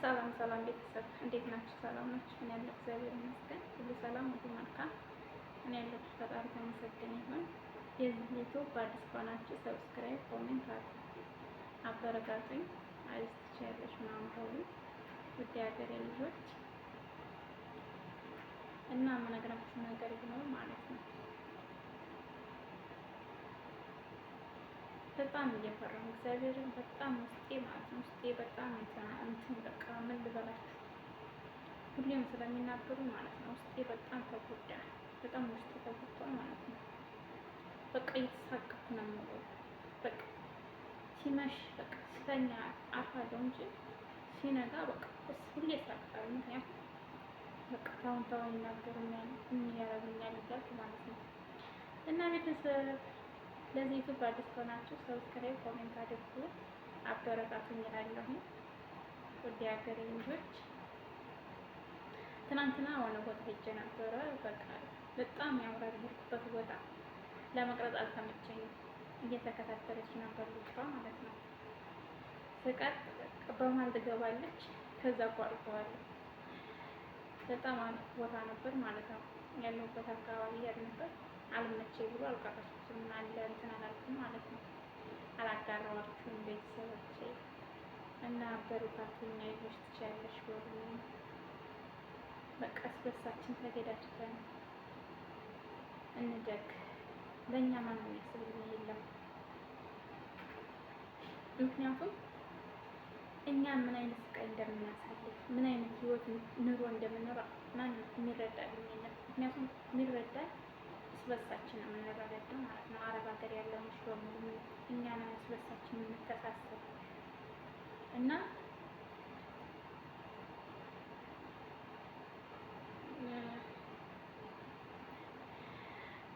ሰላም ሰላም ቤተሰብ እንዴት ናችሁ? ሰላም ናችሁ? እኔ ያለሁ እግዚአብሔር ይመስገን፣ ሁሉ ሰላም፣ ሁሉ መልካም። እኔ ያለሁ ፈጣሪ ተመሰገነ ይሁን። የዚህ YouTube አዲስ ከሆናችሁ subscribe፣ comment አድርጉ፣ አበረታቱኝ። አይዞሽ ትችያለሽ ምናምን በሉ ውድ የሀገሬ ልጆች እና የምነግራችሁ ነገር ቢኖር ማለት ነው በጣም እየፈራሁ እግዚአብሔርን በጣም ውስጤ ማለት ነው ውስጤ በጣም እንትን በቃ ምን ልበላችሁ ሁሌም ስለሚናገሩ ማለት ነው ውስጤ በጣም ተጎዳ። በጣም ውስጤ ተጎድቷል ማለት ነው። በቃ እየተሳቀቅኩ ነው የምውለው። በቃ ሲመሽ በቃ ስተኛ አርፋለሁ እንጂ ሲነጋ በቃ ሁሌ እሳቀቃለሁ። ምክንያቱም በቃ ታውን ታውን ይናገሩኛል ያደርጉኛል እያልኩ ማለት ነው። እና ቤተሰብ ለዚህ YouTube አዲስ ከሆናችሁ subscribe፣ comment አድርጉ፣ አበረታቱኝ እላለሁ። ውድ የሀገሬ ልጆች ትናንትና ሆነ ቦታ ሄጄ ነበረ። በቃ በጣም ያምራል። የሄድኩበት ቦታ ለመቅረጽ አልተመቸኝም። እየተከታተለች ነበር ልጅቷ ማለት ነው። ስቀጥ በመሀል ትገባለች፣ ከዛ አቋርጠዋለሁ። በጣም አሪፍ ቦታ ነበር ማለት ነው። ያለሁበት አካባቢ ያልነበር አልመቼ ብሎ አልቀረጽኩትም አለ እንትን አላልኩም ማለት ነው። አላጋራኋችሁም ቤተሰቦቼ እና አበረታቱኝ፣ አይዞሽ ትችያለሽ በሉኝ። በቃ እርስ ተገዳድፈን እንደግ። ለእኛ ማንም የሚያስብልን የለም። ምክንያቱም እኛ ምን አይነት ስቃይ እንደምናሳልፍ ምን አይነት ህይወት ኑሮ እንደምንኖር ማንም የሚረዳልን የለም። ምክንያቱም የሚረዳን እርስ በርሳችን ነው የምንረዳዳው ማለት ነው። አረብ ሀገር ያለውን በሙሉ እኛ ነን እርስ በርሳችን የምንተሳሰብ እና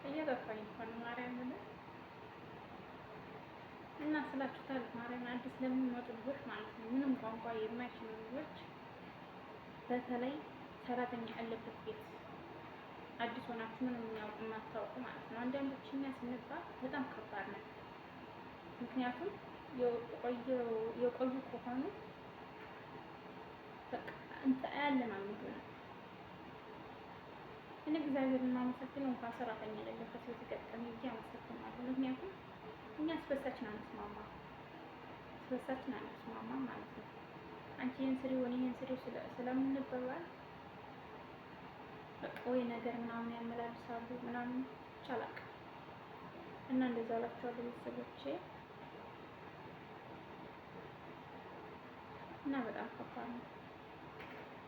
እየጠፋኝ እኮ ነው ማርያምን እና ስላችሁታል ማርያምን አዲስ ለሚመጡ ልጆች ማለት ነው ምንም ቋንቋ የማይችሉ ልጆች በተለይ ሰራተኛ ያለበት ቤት አዲስ ሆናችሁ ምንም የማታውቁ ማለት ነው። አንዳንዶች እኛ ስንባል በጣም ከባድ ነው። ምክንያቱም የቆዩ ከሆኑ በቃ እንትን ያለማምዱናል። እኔ እግዚአብሔር የማመሰግነው እንኳን ሰራተኛ የሌለበት ቤት ገጠመኝ ብዬ አመሰግናለሁ። ምክንያቱም እኛ እርስ አንስማማ እርስ አንስማማ ማለት ነው። አንቺ ይህን ስሪ ወይኔ ይህን ስሪ ስለምንባባል በቃ ወይ ነገር ምናምን ያመላልሳሉ ምናምን ቻላቅ እና እንደዛ እላችኋለሁ ቤተሰቦቼ። እና በጣም ከባድ ነው።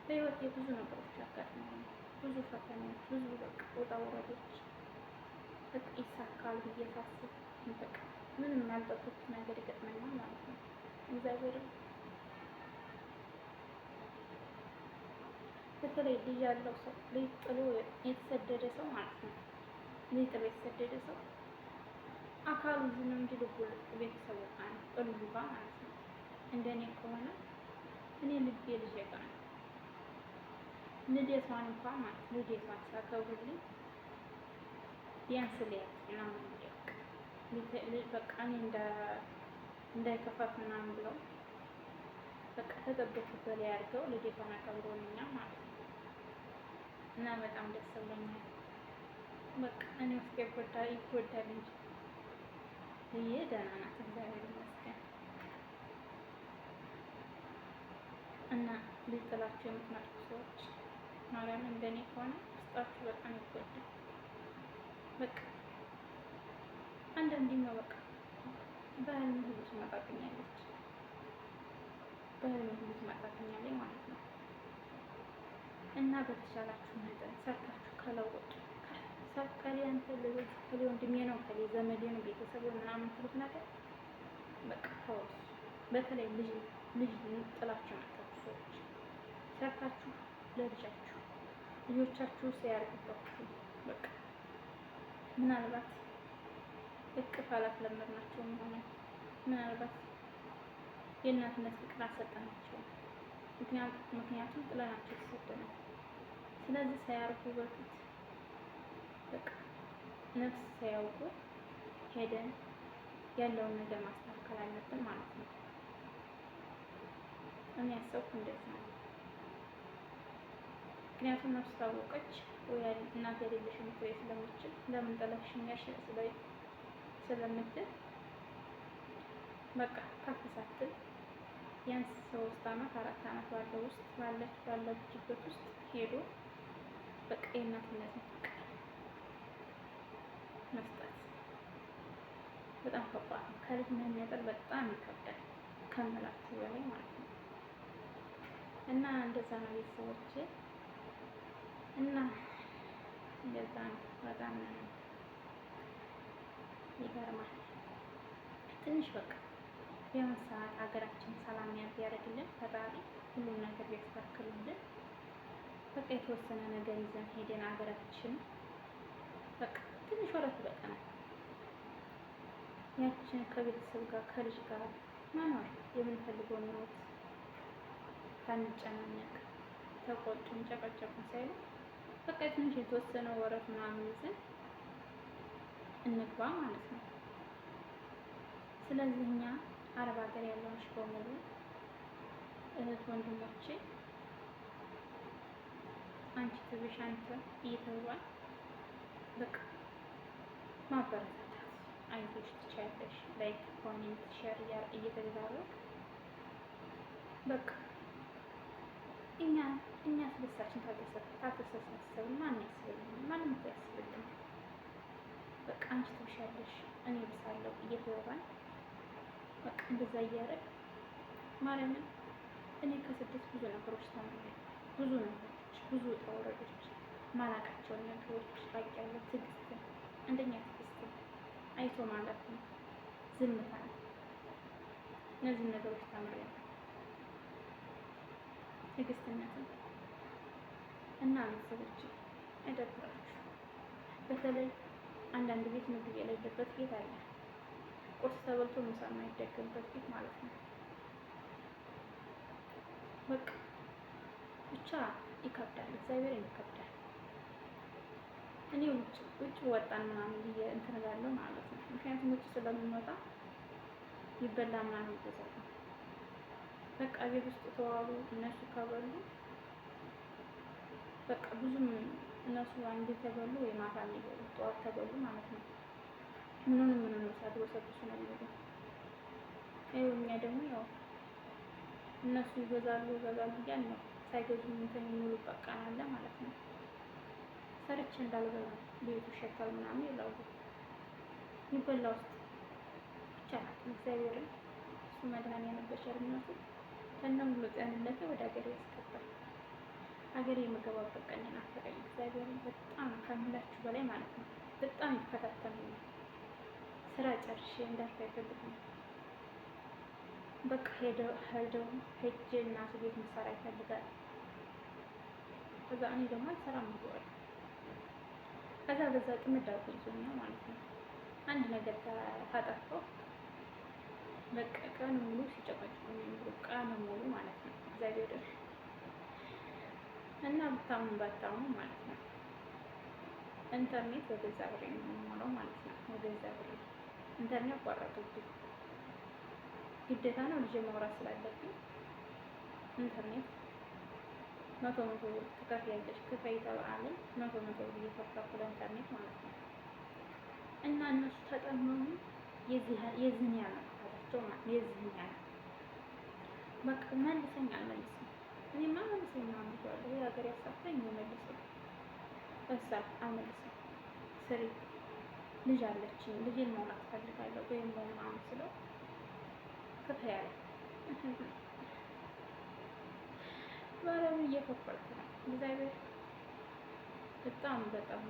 በህይወቴ ብዙ ነገሮች ያጋጥመኛል። ብዙ ፈተናዎች፣ ብዙ በቃ ውጣ ውረዶች በቃ ይሳካል ብዬ ሳስብ በቃ ምንም ያልጠበኩት ነገር ይገጥመኛል ማለት ነው። እግዚአብሔር በተለይ ልጅ ያለው ሰው ልጅ ጥሎ የተሰደደ ሰው ማለት ነው። ልጅ ጥሎ የተሰደደ ሰው አካሉ እዚህ ነው እንጂ ልቡ ቤተሰቡ ጋር ነው፣ ልጁ ጋር ማለት ነው። እንደኔ ከሆነ እኔ ልቤ ልጄ ጋር ነው። ልደቷን እንኳን ማለት ልደቷን ሲያከብሩልኝ ቢያንስ ሊያት ምናምን በቃ እኔ እንዳይከፋት ምናምን ብለው በቃ ተጠበኩት በላይ አድርገው ልደቷን አከብረውልኛል ማለት ነው። እና በጣም ደስ ብሎኛል። በቃ እኔ ውስጥ ይጎዳል እንጂ ብዬ ደህና ናት፣ እግዚአብሔር ይመስገን። እና ልጅ ጥላችሁ የምትመጡ ሰዎች ማርያም እንደኔ ከሆነ ውስጣችሁ በጣም ይጎዳል። በቃ አንዳንዴማ በቃ በህልም ሁሉ ትመጣብኛለች፣ በህልም ሁሉ ትመጣብኛለች ማለት ነው። እና በተቻላችሁ መጠን ሰርታችሁ ከለወጡ ከሌ አንተ ልጅ ከሌ ወንድሜ ነው ከሌ ዘመዴ ነው ቤተሰብ ምናምን ትሉት ነገር በቃ ተወው። በተለይ ልጅ ልጅ ጥላችሁ የመጣችሁ ሰዎች ሰርታችሁ ለልጃችሁ ልጆቻችሁ ሲያርጉባችሁ በቃ ምናልባት እቅፍ አላስለመድናቸውም ይሆናል። ምናልባት የእናትነት ፍቅር አልሰጠናቸውም። ምክንያቱም ጥለናቸው ተሰደናል። ስለዚህ ሳያርጉ በፊት በቃ ነፍስ ሳያውቁ ሄደን ያለውን ነገር ማስተካከል አለብን ማለት ነው። እኔ ያሰብኩ እንደዛ ነው። ምክንያቱም ነፍስ ታወቀች ወይ እናት የሌለሽም ልትለኝ ስለምችል ለምን ጠለፍሽኛሽ ስለምትል በቃ ከፍ ሳትል ቢያንስ 3 አመት 4 አመት ባለው ውስጥ ባለችበት ውስጥ ሄዶ በቃ የእናትነትን ፍቅር መስጠት በጣም ከባድ ነው። ከልጅ መነጠል በጣም ይከብዳል ከምላችሁ በላይ ማለት ነው። እና እንደዛ ነው ቤተሰቦቼ፣ እና እንደዛ ነው። በጣም ይገርማል። ትንሽ በቃ ቢያንስ ሰዓት ሀገራችን ሰላም ቢያደርግልን ፈጣሪ ሁሉም ነገር ቢያስተካክልልን በቃ የተወሰነ ነገር ይዘን ሄደን ሀገራችን በቃ ትንሽ ወረት ይበቃናል። ያችን ከቤተሰብ ጋር ከልጅ ጋር መኖር የምንፈልገውን ህይወት ሳንጨናነቅ ተቆጡን ጨቀጨቁን ሳይሉ በቃ ትንሽ የተወሰነ ወረት ምናምን ይዘን እንግባ ማለት ነው። ስለዚህ እኛ አረብ ሀገር ያለውን በሙሉ እህት ወንድሞቼ አንቺ ትብሽ አንተ እየተባባል በቃ ማበረታታት፣ አይዞሽ ትችያለሽ፣ like comment share እየተደራረግ በቃ እኛ እኛ ስለሳችን ካልተሳሰብን ማን ያስብልን? ማንም እኮ ያስብልን። በቃ አንቺ ትብሻለሽ እኔ ብሳለሁ እየተባባል በቃ እንደዛ እያደረግ ማርያምን እኔ ከስደት ብዙ ነገሮች ተምሬያለሁ። ብዙ ነገሮች፣ ብዙ ውጣ ውረዶች፣ ማላቃቸውን ነገሮች አውቄያለሁ። ትዕግስትን፣ አንደኛ ትዕግስትን፣ አይቶ ማለት ነው፣ ዝምታ ነው። እነዚህን ነገሮች ተምሬያለሁ። ትዕግስትነትን እና ቤተሰቦች አይደብራችሁ። በተለይ አንዳንድ ቤት ምግብ የሌለበት ቤት አለ። ቁርስ ተበልቶ ምሳ የማይደገምበት ቤት ማለት ነው። በቃ ብቻ ይከብዳል፣ እግዚአብሔር ይከብዳል። እኔ ውጭ ወጣን ምናምን ብዬ እንትን እላለሁ ማለት ነው። ምክንያቱም ውጭ ስለምንወጣ ይበላ ምናምን ይገዛሉ። በቃ ቤት ውስጥ ተዋሉ እነሱ ከበሉ በቃ ብዙም እነሱ አንዴ ተበሉ ወይ ማታ የሚበሉ ጠዋት ተበሉ ማለት ነው። ምኑንም ምኑንም ሳትበሰብሱ ነው የሚበሉ። ይኸው እኛ ደግሞ ያው እነሱ ይገዛሉ ይገዛሉ እያልን ነው ሳይገዙ እንትን የሚውሉበት ቀን አለ ማለት ነው። ሰርቼ እንዳልበላ ቤቱ ይሸታል ምናምን ይላሉ። የሚበላ ውስጥ ብቻ እግዚአብሔርን እሱ መድኃኒዓለም በቸርነቱ ከነ ሙሉ ጤንነቴ ወደ ሀገሬ ያስገባል። ሀገሬ የምገባበት ቀን ናፈቀኝ። እግዚአብሔርን በጣም ከምላችሁ በላይ ማለት ነው። በጣም ይፈታተኑኛል። ስራ ጨርሼ እንዳርፍ አይፈልጉም። በቃ ሄደው ሄጄ እናቱ ቤት እንድሰራ ይፈልጋል። ከዛ እኔ ደግሞ አልሰራም ብለዋል። ከዛ በዛ ጥምድ አድርጎ ይዞኛል ማለት ነው። አንድ ነገር ካጠፋሁ በቃ ቀን ሙሉ ሲጨቀጭቁ ነው የሚውሉ፣ ቀን ሙሉ ማለት ነው። እግዚአብሔር እና ብታምኑ ባታምኑ ማለት ነው ኢንተርኔት በገዛ ብሬ ነው የምሞላው ማለት ነው። በገዛ ብሬ ኢንተርኔት ቆረጡብኝ። ግዴታ ነው ልጄ ማውራት ስላለብኝ ኢንተርኔት 100 100 ብር ትከፍያለሽ ክፈይ ተባልን። 100 100 ብር እየከፈልኩ ለኢንተርኔት ማለት ነው። እና እነሱ ተጠመሙ የዚህን ያህል ነው ክፋታቸው ማለት ነው። የዚህን ያህል በቃ መልሰኝ አልመልስም። እኔማ መልሰኝ ነው ብዬዋለሁ። ወይ ሀገር ያሳፍረኝ ወይ መልሰኝ በሳ አልመልስም። ስሪ ልጅ አለችኝ ልጄን መውላት እፈልጋለሁ ወይም ምናምን ስለው ክፈይ አለኝ። ማርያምን እየከፈልኩ ነው። እግዚአብሔር በጣም በጣም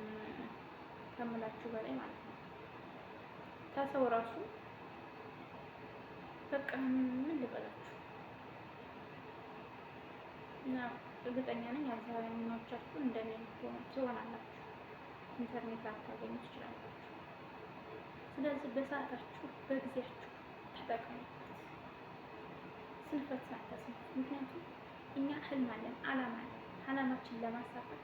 ከምላችሁ በላይ ማለት ነው። ከሰው ራሱ በቃ ምን ልበላችሁ እና እርግጠኛ ነኝ አብዛኞቻችሁ እንደኔ ትሆናላችሁ። ኢንተርኔት ላታገኙ ትችላላችሁ። ስለዚህ በሰዓታችሁ በጊዜያችሁ ተጠቀሙበት። ስንፈት ሳታስንፉ። ምክንያቱም እኛ ህልም አለን፣ አላማ አለን። አላማችን ለማሳካት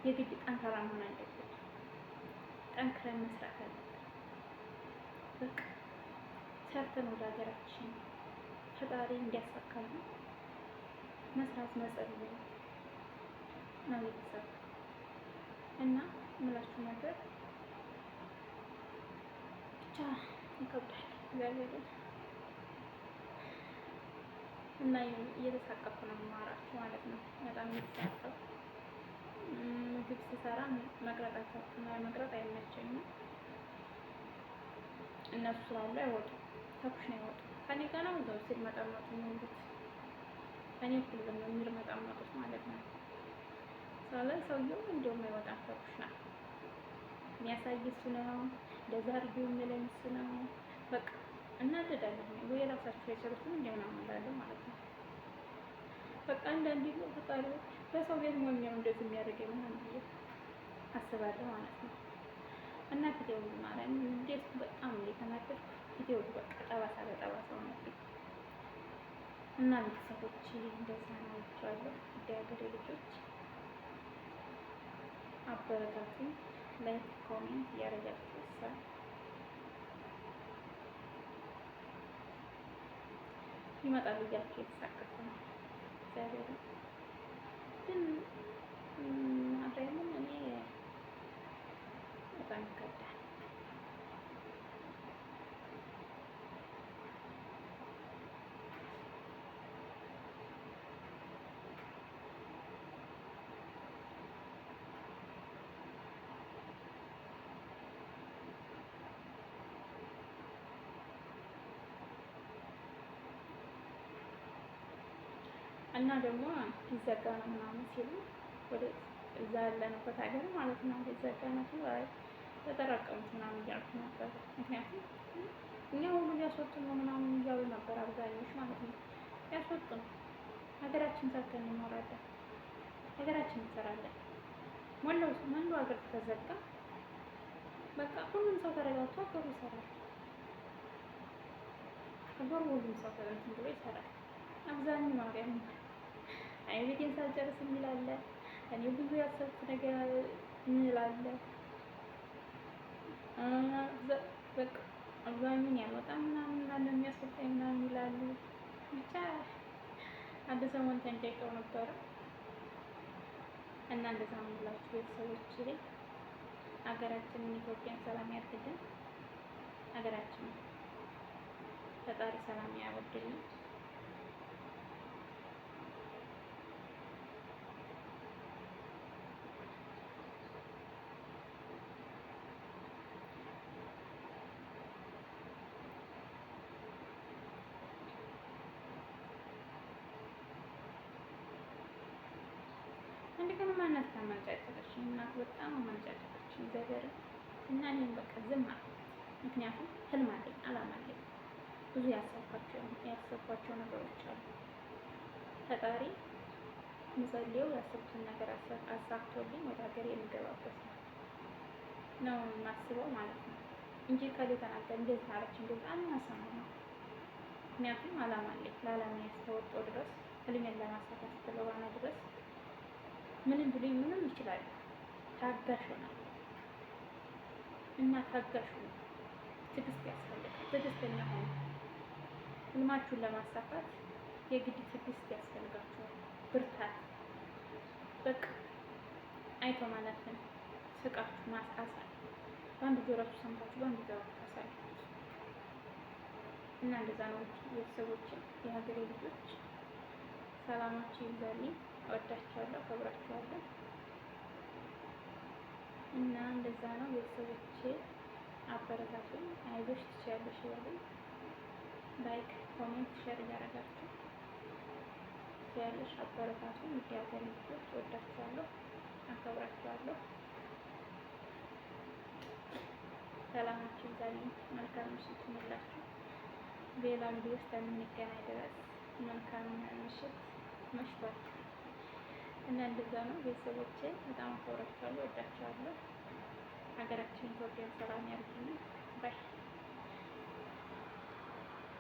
የግድ ጠንካራ መሆን አለብን። ጠንክረን መስራት አለብን። በቃ ሰርተን ወደ ሀገራችን ፈጣሪ እንዲያሳካልን መስራት መጸለይ ነው ቤተሰብ። እና ምላችሁ ነገር ብቻ ይከብዳል እግዚአብሔርን እና እየተሳቀፍኩ ነው የማወራችሁ ማለት ነው። በጣም እየተሳቀፍኩ ምግብ ስሰራ መቅረጥ አይመቸኝም። እነሱ ስላሉ አይወጡም፣ ተኩሽና አይወጡም። ከኔ ጋር ነው እዛው ሲርመጠመጡ የሚውሉት፣ ከኔ እኩል ነው የሚርመጠመጡት ማለት ነው። ስለ ሰውየው እንደውም አይወጣም ተኩሽና። የሚያሳይ እሱ ነው፣ እንደዛ አድርጊው የሚለኝ እሱ ነው። በቃ እናደዳለሁ ወይ ራሳቸው የሰሩትን እንደ ምናምን እላለሁ ማለት ነው። በቃ አንዳንዴ ፈጣሪ በሰው ቤት ሞኝ ነው እንደዚህ የሚያደርገኝ ምናምን ብዬ አስባለሁ ማለት ነው። እና ፊቴ ሁሉ ማርያም እንዴት በጣም እየተናደድኩ ፊቴ ሁሉ በቃ ጠባሳ በጠባሳ ሆነብኝ። እና ቤተሰቦች እንደዛ ነው እላችኋለሁ። ውድ የሀገሬ ልጆች አበረታቱኝ። Like comment እያደረጋችሁ ይመጣል እያልኩ የተሳቀፍኩ ነው። እግዚአብሔር ግን ማርያምን እኔ በጣም ይከብዳል። እና ደግሞ ሊዘጋ ነው ምናምን ሲሉ ወደ እዛ ያለንበት ሀገር ማለት ነው ሊዘጋ ነው ሲሉ አይ ተጠራቀሙት ምናምን እያልኩ ነበር። ምክንያቱም እኛ ሁሉ ሊያስወጡን ነው ምናምን እያሉ ነበር አብዛኞች ማለት ነው። ያስወጡን፣ ሀገራችን ሰርተን እንኖራለን፣ ሀገራችን እንሰራለን። ሞላው መንዱ ሀገር ተዘጋ፣ በቃ ሁሉም ሰው ተረጋግቶ ሀገሩ ይሰራል። ሀገሩ ሁሉም ሰው እንትን ብሎ ይሰራል። አብዛኛው ማርያም አይ ቤቴን ሳልጨርስ የሚል አለ። እኔ ብዙ ያሰብኩት ነገር የሚል አለ። በቃ አብዛኛውን ያልወጣም ምናምን ማነው የሚያስወጣኝ ምናምን ይላሉ። ብቻ አንድ ሰሞን ተንጨቀው ነበረ እና እንደዛ ነው የምላችሁ ቤተሰቦች። ሀገራችንን ኢትዮጵያን ሰላም ያድርግልን። ሀገራችንን ፈጣሪ ሰላም ያወርድልን። አንድ ቀን እናት ታመነጫጨቀችኝ። እናት በጣም አመነጫጨቀችኝ እግዚአብሔርን እና እኔም በቃ ዝም አልኩት። ምክንያቱም ህልም አለኝ፣ አላማ አለኝ፣ ብዙ ያሰብኳቸው ነገሮች አሉ። ፈጣሪ ምጸልየው ያሰብኩትን ነገር አሳክቶልኝ ወደ ሀገሬ የምገባበት ነው የማስበው ማለት ነው እንጂ ከሌ ተናገር እንደዚህ አለች እንደዚህ አናሰማም ነው። ምክንያቱም አላማ አለኝ። ለአላማ ያስተወጣው ድረስ ህልሜን ለማሳካት እስከሆነ ድረስ ምንም ብሉኝ ምንም ይችላል። ታጋሽ ሆናለሁ እና ታጋሽ ሆኑ። ትዕግስት ያስፈልጋል። ትዕግስተኛ ሆኑ። ህልማችሁን ለማሳካት የግድ ትዕግስት ያስፈልጋችኋል። ብርታት፣ በቃ አይቶ ማለፍን ስቃችሁ ማሳሳል፣ በአንድ ጆሯችሁ ሰምታችሁ በአንድ ጆሯችሁ አሳልፉት እና እንደዛ ነው ቤተሰቦች፣ የሀገሬ ልጆች ሰላማችሁ ይብዛልኝ። እወዳችኋለሁ፣ አከብራችኋለሁ። እና እንደዛ ነው ቤተሰቦቼ፣ አበረታቱኝ። አይዞሽ ትችያለሽ እያሉኝ like፣ comment፣ share እያደረጋችሁ ትችያለሽ፣ አበረታቱኝ። ውድ የሀገሬ ልጆች እወዳችኋለሁ፣ አከብራችኋለሁ። ሰላማችሁ ይብዛልኝ። መልካም ምሽት ይሁንላችሁ። ሌላ ቪዲዮ እስከምንገናኝ ድረስ መልካም ምሽት። መሽቷል እና እንደዛ ነው ቤተሰቦቼ። በጣም አከብራችኋለሁ፣ እወዳችኋለሁ። ሀገራችን ኢትዮጵያን ሰላም ያርግልን። Bye.